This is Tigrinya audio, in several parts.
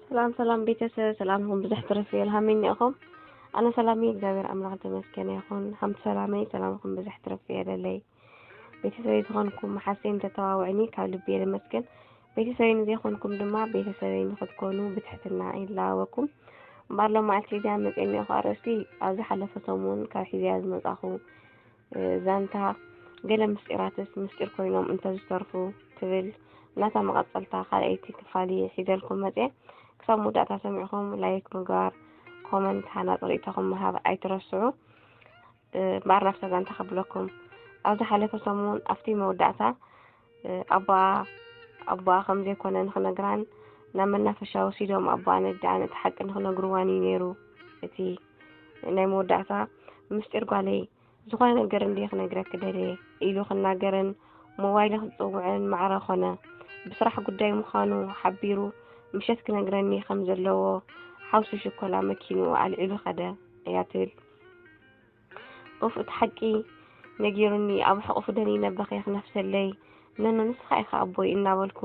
ሰላም ሰላም ቤተሰብ፣ ሰላምኹም ብዙሕ ትረፍ የልሃመኒ ኢኹም። ኣነ ሰላም እየ፣ እግዚኣብሔር ኣምላኽ ተመስገን ይኹን። ሓምቲ ሰላመይ፣ ሰላምኹም ብዙሕ ትረፍ የለለይ። ቤተሰበይ ዝኾንኩም መሓሰይ እንተተዋውዕኒ ካብ ልቢ እየ ዘመስግን። ቤተሰበይ ንዘይኮንኩም ድማ ቤተሰበይ ንኽትኮኑ ብትሕትና ይላበኩም። እምበኣር ሎማዓልቲ እዚኣ መፅኤኒ እኮ ኣርእስቲ ኣብ ዝሓለፈ ሰሙን ካብ ሒዝያ ዝመፃኹ እ፣ ዛንታ ገለ ምስጢራትስ ምስጢር ኮይኖም እንተዝተርፉ ትብል ናታ መቐጸልታ ካልኣይቲ ክፋል እየ ሒዘልኩም መጽየ። ክሳብ መወዳእታ ሰሚዕኹም ላይክ ምግባር፣ ኮመንት፣ ሃናጺ ርእይቶኹም ምሃብ ኣይትረስዑ። እ፣ እምበኣር ናብታ ዛንታ ከብለኩም። ኣብ ዝሓለፈ ሰሙን ኣብቲ መወዳእታ፣ እ፣ ኣቦኣ ኣቦኣ ከም ዘይኮነ ንኽነግራን ናብ መናፈሻ ወሲዶም ኣቦኣ ነዲኣን እቲ ሓቂ ንኽነግርዋን እዩ ነይሩ። እቲ ናይ መወዳእታ ምስጢር ጓለይ ዝኾነ ነገር እንድየ ክነግረኪ ደልየ ኢሉ ክናገርን ሞባይሊ ክጽውዕን ማዕረ ኾነ። ብስራሕ ጉዳይ ምዃኑ ሓቢሩ ምሸት ክነግረኒ ከም ዘለዎ ሓውሲ ሽኮላ መኪንኡ ኣልዒሉ ኸደ እያ ትብል። ኡፍ፣ እቲ ሓቂ ነጊሩኒ ኣብ ሕቑፉ ደኒነ በኽየ ክነፍሰለይ። ነኖ ንስኻ ኢኻ ኣቦይ እናበልኩ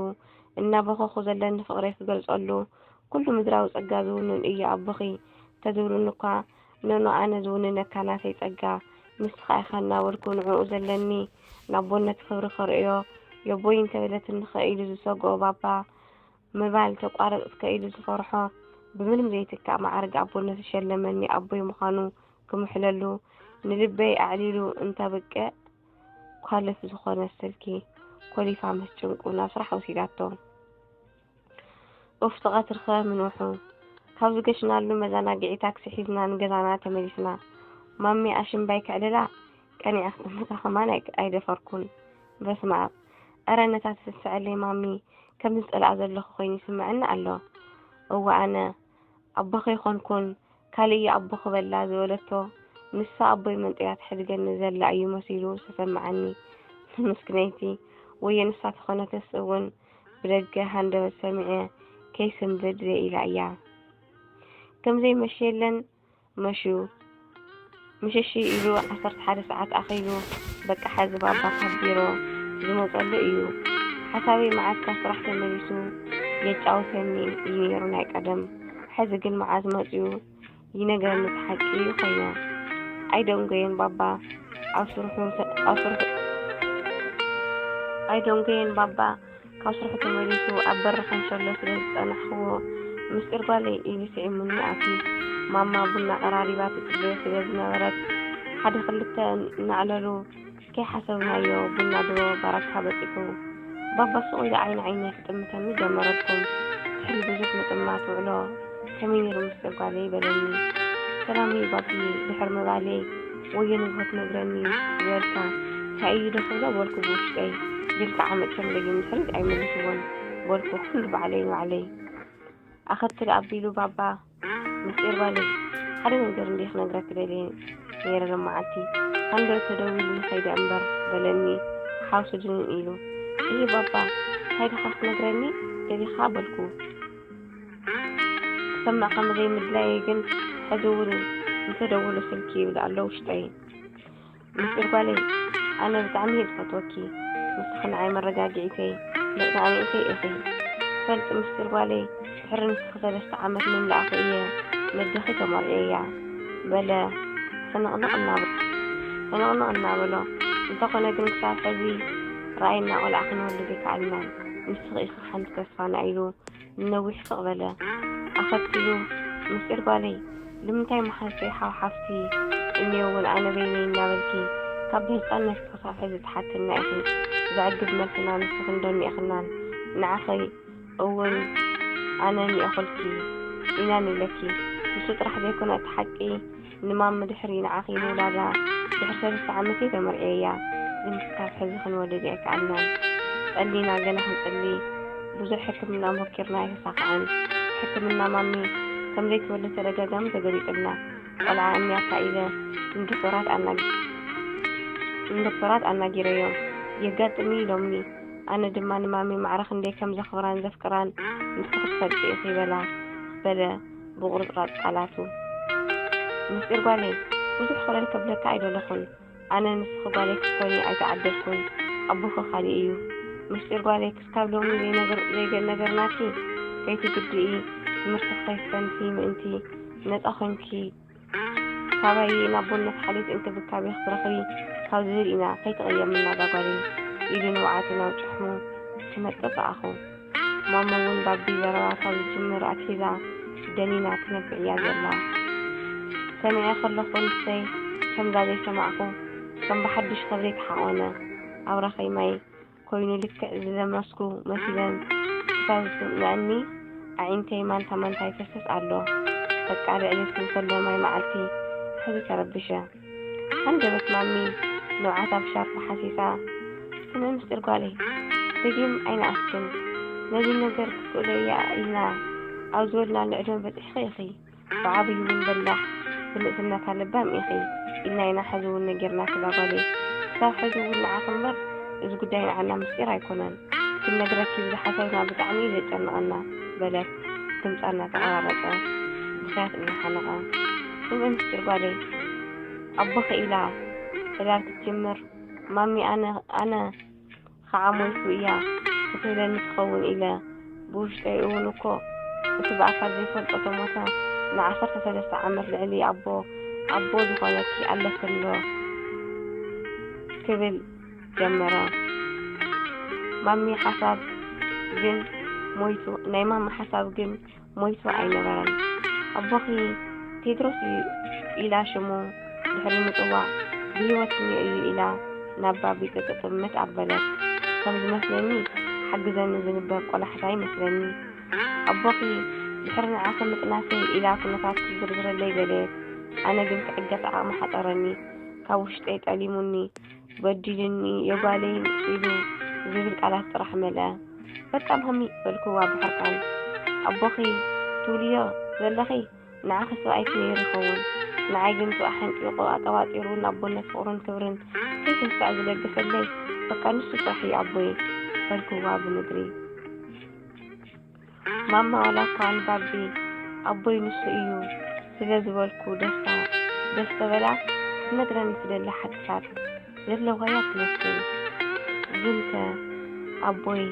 እናበኸኹ ዘለኒ ፍቕረይ ክገልጸሉ ኩሉ ምድራዊ ጸጋ ዝውንን እዩ ኣቦኺ ተዝብሉኒ እኳ፣ ኖኖ ኣነ ዝውንነካ ናተይ ጸጋ ንስኻ ኢኻ እናበልኩ ንዕኡ ዘለኒ ናቦነት ክብሪ ከርእዮ፣ የቦይ እንተበለትኒ ከ ኢሉ ዝሰግኦ ባባ ምባል ተቋረጽ ከ ኢሉ ዝፈርሖ ብምንም ዘይትካእ መዓርግ ኣቦነት ዝሸለመኒ ኣቦይ ምዃኑ ክምሕለሉ ንልበይ ኣዕሊሉ እንተብቅዕ ኳልፍ ዝኾነ ስልኪ ኮሊፋ ምስ ጭንቁ ናብ ስራሕ ወሲዳቶ። ኡፍ፣ እቲ ቀትርኸ ምንውሑ። ካብ ዝገሽናሉ መዘናግዒ ታክሲ ሒዝና ንገዛና ተመሊስና። ማሚ ኣሽምባይ ከዕልላ ቀኒዐ ክጥምታ ከማን ኣይ-፣ ኣይደፈርኩን። በስመ ኣብ። እረ ነታ ትስስዐለይ ማሚ ከም ዝጸልኣ ዘለኹ ኮይኑ ይስምዐኒ ኣሎ። እወ ኣነ ኣቦኺ ኣይኮንኩን፣ ካልእ እዩ ኣቦኺ በላ ዝበለቶ፣ ንሳ ኣቦይ መንጢላ ትሕድገኒ ዘላ እዩ መሲሉ ዝተሰምዓኒ። ምስክነይቲ፣ ወዮ ንሳ ተኾነትስ እውን ብደገ ሃንደበት ሰሚዐ ከይስንብድ ዘይ ኢላ እያ። ከም ዘይመሸየለን መሽዩ። ምሽሽ ኢሉ ዓሰርተ ሓደ ሰዓት ኣኺሉ፣ በቃ ሕዚ ባባ ካብ ቢሮ ዝመጸሉ እዩ። ሓሳበይ መዓስ ካብ ስራሕ ተመሊሱ የጫውተኒ እዩ ነይሩ ናይ ቀደም። ሕዚ ግን መዓስ መጺኡ ይነግረኒ፣ እቲ ሓቂ ኮይነ። ኣይደንጎየን ባባ ኣብ ስርሑ፣ ኣብ ስርሑ፣ ኣይደንጎየን ባባ ካብ ስርሑ ተመሊሱ ኣብ በሪ ካንሸሎ ስለ ዝጸናሕክዎ፣ ምስጢር ጓለይ ኢሉ ስዒሙኒ ኣትዩ። ማማ ቡና ቀራሪባ ትጽበዮ ስለ ዝነበረት፣ ሓደ ክልተ እናዕለሉ ከይሓሰብናዮ ቡና ድሮ በረካ በጺሑ። ባባ ሱቕ ኢሉ ዓይኒ ዓይነይ ክጥምተኒ ጀመረልኩም። ድሕሪ ብዙሕ ምጥማት ውዕሎ ከመይ ነይሩ ምስጢር ጓለይ በለኒ። ሰላመይ ባቢ ድሕሪ ምባለይ፣ ወዮ ንግሆ ትነግረኒ ዝበልካ እንታይ እዩ ዶ ክብሎ በልኩ ብውሽጠይ። ጅልካ ዓመት ከም ደጊም ድሕሪት ኣይምልስዎን በልኩ ኩሉ ባዕለይ ንባዕለይ። ኣኸትል ኣቢሉ ባባ ምስጢር ጓለይ፣ ሓደ ነገር እንድየ ክነግረኪ ደልየ ነይረ ሎመዓልቲ። ሃንደበት ተደዊሉ ንኸይደ እምበር በለኒ ሓውሲ ድንን ኢሉ። እሂ ባባ፣ እንታይ ድኻ ክትነግረኒ ደሊኻ በልኩ። ክሰምዕ ከም ዘይምድላየይ ግን ሕዚ እውን እንተደወለ ስልኪ ይብል ኣሎ ውሽጠይ። ምስጢር ጓለይ፣ ኣነ ብጣዕሚ እየ ዝፈትወኪ። ንስኺ ንዓይ መረጋግዒተይ፣ መጽናንዒተይ ኢኺ። ትፈልጢ ምስጢር ጓለይ፣ ድሕሪ ንስኺ ሰለስተ ዓመት ምምላእኺ እየ ነደኺ ተመርዕየያ በለ ሕንቕንቕ እናበ-፣ ሕንቕንቕ እናበሎ። እንተኾነ ግን ክሳብ ሕዚ ረኣይና ቆልዓ ክንወልድ ዘይከኣልናን። ንስኺ ኢኺ ሓንቲ ተስፋና ኢሉ ንነዊሕ ስቕ በለ። ኣኸትሉ፣ ምስጢር ጓለይ፣ ልምንታይ መሓዝተይ ሓው ሓፍቲ እኒኦውን ኣነ በይነይ እናበልኪ ካብ ብህፃንነትኪ ክሳብ ሕዚ ትሓትንና ኢኺ። ዘዕግብ መልስና ንስኺ እንዶ እኒእኽናን ንዓኺ እውን ኣነ እኒኦኹልኪ ኢና ንብለኪ። ንሱ ጥራሕ ዘይኮነ እቲ ሓቂ ንማሚ ድሕሪ ንዓኺ ምውላዳ ድሕሪ ሰለስተ ዓመት እየ ተመርዕየያ፣ ግን ክሳብ ሕዚ ክንወልድ ኣይከኣልናን። ጸሊና ገና ክንጽሊ ብዙሕ ሕክምና ሞኪርና ኣይተሳኽዐን። ሕክምና ማሚ ከም ዘይትወልድ ተደጋጋሚ ተገሊጹልና። ቆልዓ እኒኣካ ኢለ ንዶክተራት ኣናጊ-፣ ንዶክተራት ኣናጊረዮም። የጋጥም እዩ ኢሎምኒ። ኣነ ድማ ንማሚ ማዕረ ክንደይ ከም ዘኽብራን ዘፍቅራን ንስኺ ትፈልጢ ኢኺ በላ፣ በለ ብቑርጽራጽ ቃላቱ። ምስጢር ጓለይ፣ ብዙሕ ክረን ከብለካ ኣይደለኹን። ኣነ ንስኺ ጓለይ ክትኮኒ ኣይተዓደልኩን። ኣቦኺ ካሊእ እዩ። ምስጢር ጓለይ፣ ክስካብ ሎሚ ዘይነገር-፣ ዘይገ-፣ ነገርናኪ ከይትጉድኢ፣ ትምህርቲ ክኸይፈንኪ ምእንቲ ነፃ ኮንኪ ካባይ ናቦነት ሓልዮት እንክብካቤ ክትረኽቢ ካብ ዝብል ኢና ከይትቕየምና ዳጓለይ ኢሉ ንብዓቱ ናብ ጭሕሙ ክመጥጥ ኣኹ። ማማ እውን ባቢ ዘረባ ካብ ዝጅምር ኣትሒዛ ደኒና ትነብዕ እያ ዘላ። ሰሚዐ ከለኹ ንሰይ ከምዛ ዘይሰማዕኩ ከም ብሓድሽ ከብደይ ተሓቖነ። ኣብራኸይ ማይ ኮይኑ ልክዕ ዝለመስኩ መሲለን ክሳብ ዝስምዐኒ ኣዒንተይ ማንታ ማንታ ይፈስስ ኣሎ። በቃ ልዕሊ እቲ ፈለማይ መዓልቲ ሕዚ ተረቢሸ። ሃንደበት ማሚ ንብዓታ ብሻርፕ ሓሲሳ፣ ስምዒ ምስጢር ጓለይ፣ ደጊም ኣይንኣስክን። ነዚ ነገር ክትክእሎ እያ ኢልና ኣብ ዝበልናሉ ዕድመ በጺሕኺ ኢኺ። ብዓብዪ እውን በላሕ፣ ብንእስነታ ለባም ኢኺ ኢልና ኢና ሕዚ እውን ነጊርናኪ እዛ ጓለይ። ክሳብ ሕዚ እውን ንዓኺ እምበር እዚ ጉዳይ ንዓና ምስጢር ኣይኮነን። ክንነግረኪ ዝሓሰብና ብጣዕሚ እዩ ዘጨንቐና በለት ድምፃ እናተቆራረፀ ብኽያት እናሓነቐ። ስምዒ ምስጢር ጓለይ፣ ኣቦኺ ኢላ ዕላል ክትጅምር ማሚ ኣነ ኣነ ኸዓ ሞይቱ እያ ክትብለኒ ትኸውን ኢለ ብውሽጠይ እውን እኮ እቲ ብኣካል ዘይፈልጦ ተሞተ ንዓሰርተ ሰለስተ ዓመት ልዕሊ ኣቦ ኣቦ ዝኾነኪ ኣለክን ዶ ክብል ጀመረ። ማሚ ሓሳብ ግን ሞይቱ ናይ ማሚ ሓሳብ ግን ሞይቱ ኣይነበረን። ኣቦኺ ቴድሮስ እዩ ኢላ ሽሙ ድሕሪ ምጽዋዕ ብህይወት እኒኦ እዩ ኢላ ናብ ባቢ ጥጥጥምት ኣበለት። ከም ዝመስለኒ ሓግዘኒ ዝንበብ ቆላሕታ ይመስለኒ። ኣቦኺ ድሕሪ ንዓኺ ምጥናሰይ ኢላ ኩነታት ክዝርዝረለይ ደለየት። ኣነ ግን ክዕገስ ዓቕሚ ሓጸረኒ። ካብ ውሽጠይ ጠሊሙኒ በዲሉኒ የጓለይን ኢሉ ዝብል ቃላት ጥራሕ መልአ። በጣም ሃሚ በልክዋ ብሕርቃን። ኣቦኺ ትብልዮ ዘለኺ ንዓኺ ሰብኣይኪ ነይሩ ይኸውን። ንዓይ ግን እሱ ኣሐንቂቑ ኣጠዋጢሩ ናቦነት ፍቕሩን ክብርን ከይትንሳእ ዝለገሰለይ በቃ ንሱ ጥራሕ እዩ ኣቦይ በልክዋ ብምድሪ። ማማ ዋላ እኳ ንባቢ ኣቦይ ንሱ እዩ ስለ ዝበልኩ ደስታ ደስ ተበላ ክትነግረኒ ትደሊ ሓቅታት ዘለዋያ ትመስል። ግንከ ኣቦይ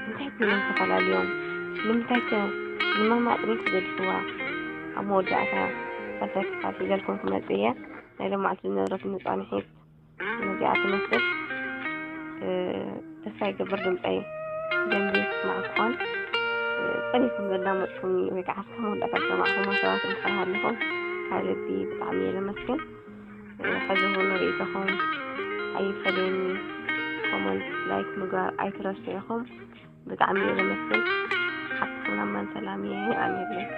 እንታይ ኮይኖም ተፈላልዮም? ንምንታይከ ንማማ ኣጥሪት ገዲፍዋ? ኣብ መወዳእታ ሳልሳይ ክፋል ሒዘልኩም ክመጽእ እየ። ናይ ሎማዕንቲ ዝነበረትኒ ጻንሒት ነዚኣ ትመስል። ተስፋ ይገብር ድምፀይ ደንቢ ክስማዕ ክኾን። ፀኒኩም ዘዳመፅኩምኒ ወይ ከዓ እስካብ መወዳእታ ዝሰማዕኩም ሰባት እንድሕር ሃሊኹም ካብ ልቢ ብጣዕሚ እየ ዘመስግን። ሕዚ እውን ርእይቶኹም ኣይፈለየኒ። ኮመንት ላይክ ምግባር ኣይትረስዑ ኢኹም። ብጣዕሚ እየ ዘመስግን። ሓፍትኩም ኣማን ሰላም እየ። ኣሜን።